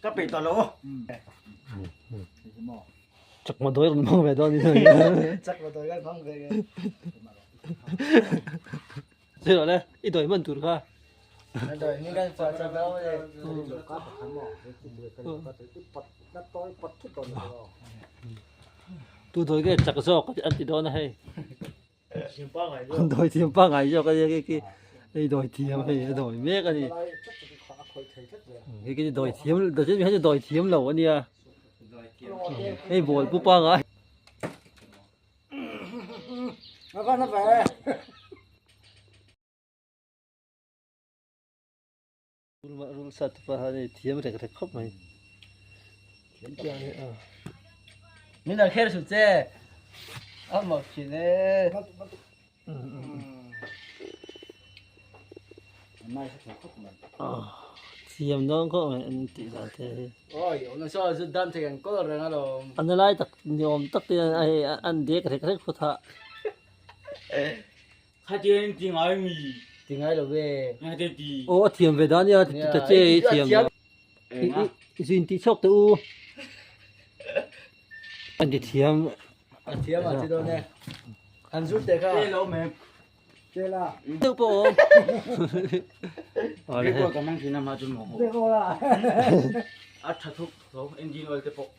Ka peih tawh lo. Chakma dawi rawn hmang ve dawn ni. Chakma dawi kan hmang ve nge. Zir rawh le, i dawi hman tur kha. Dawi ni kan pah chak dawn le. Tu dawi nge chak zawk an ti dawn a hei. Dawi thiam pangngai zawk a nia khi khi hei dawi thiam hei a dawi mek a ni. Khi khi dawi thiam dawi dawi thiam lo a nia. Hei ball pu pangngai. Rul sat pa ha ni thiam rek rek khawp mai. Thiam chiang ni a. Min dang kher su che. A mak thin e. Thiam dawn khawp mai an tih dan te hi. Oi, awm na saw zu dam thei kan kawl reng alawm. An lai tak ni awm tak te a hei an dek rek rek phawt a. Khatin ti ngai mi. Ti ngai lo ve. Ngate ti. Aw a thiam ve dan nia ta che i thiam. I zin ti chhawk te u. An ti thiam. A thiam a ti dawn e. An zut te kha. Te lo me. Te la. Deuh pawh awm. Ke pawh ka mang thin a ma chu mo. Te pawh la. A tha thuk tho engine oil te pawh.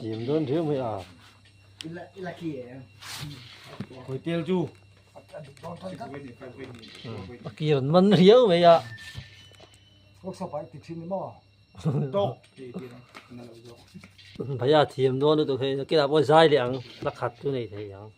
Thiam dawn riau mai a. Khawi tel chu. A kir an man riau mai a. Bhaiya thiam dawn lutuk hei nakinah pawh zai leh ang hla khat chu nei thei ang.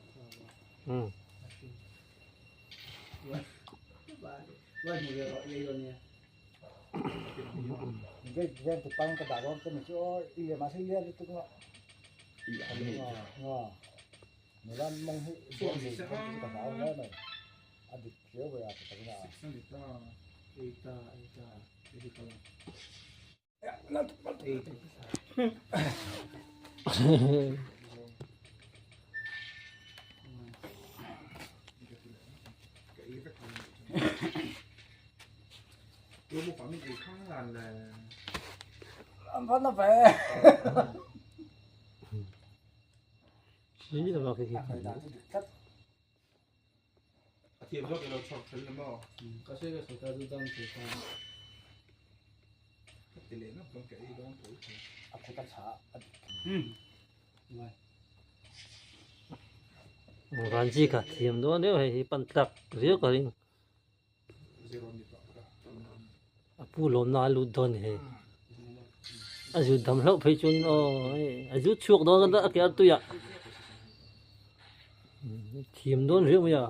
Ranji ka thiam dawn deuh hei hi pan tlak riau ka ring. A pu lawmna a lut dawn hei. A zut dam hlauh phei chuan aw hei a zut chhuak dawn a ke artui ah. Thiam dawn riau mai a.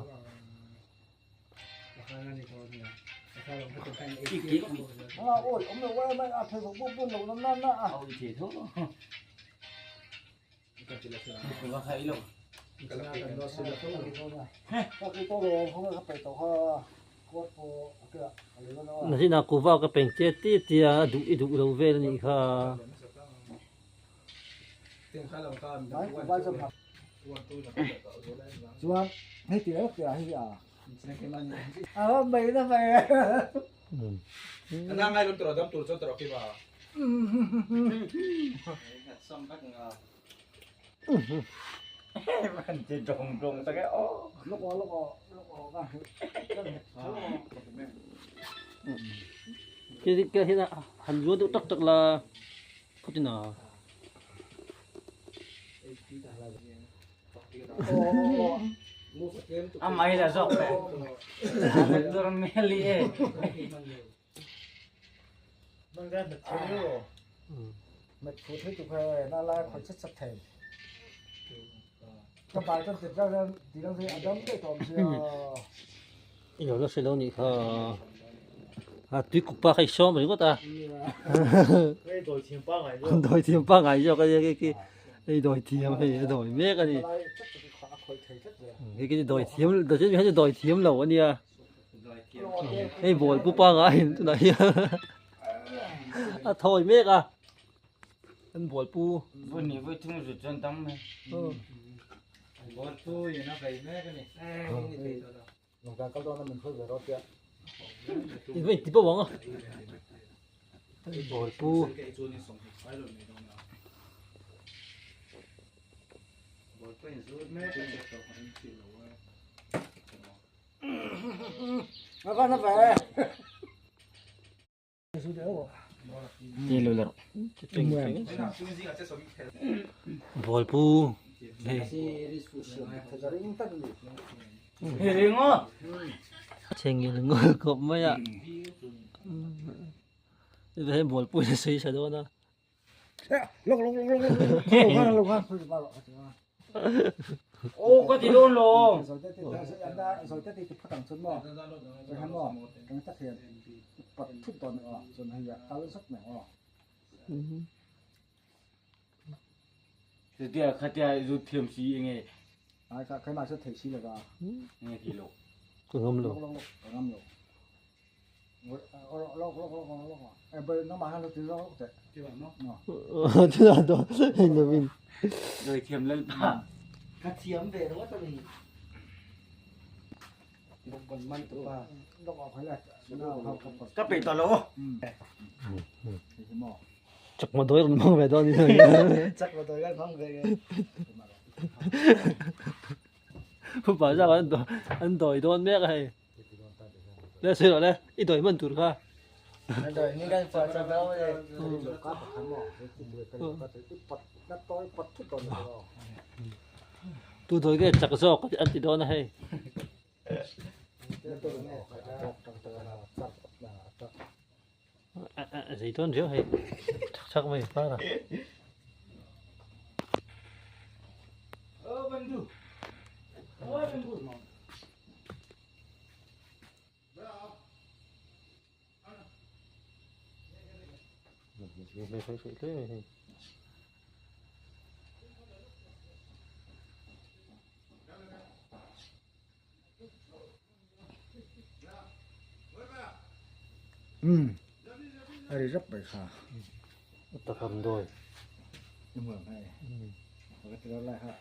Nakinah kuva ka peng che ti ti a a duh i duh lo vel a nih kha. Cái cái là hành vua tụ tắc tắc là không thể nào. A mai la zawk le. Dur meli e. I lo la hre lo nih kha a tui kuk pa kha i sawm ringawt a dawi thiam pangngai zawk a nia khi khi hei dawi thiam hei a dawi mek a ni khi khi dawi thiam dawi thiam lo a nia. Hei ball pu pangngai in tunah hian a thawi mek a an ball pu. Vui ni vui thung zut chuan tam mai. Ball pu in a bei mek a ni. In va inti bauh ang a. Bawl pu. Bawl pu. Hei. Chengil ngul khawp mai a. Hei bawl pu in a sawi tha dawn a. Ka ngam lo. Chakma dawi rawn hmang ve dawn ni. Chakma dawi kan hmang ve nge. Pupa zak an dawi dawn mek a hei. Le sawi rawh le, i dawi hman tur kha. Tu dawi nge chak zawk an ti dawn a hei. Zei dawn riau hei, chak chak mai par a. Um a ri rap mai kha takam dawi i hmuh ang hei ka ti lo lai kha.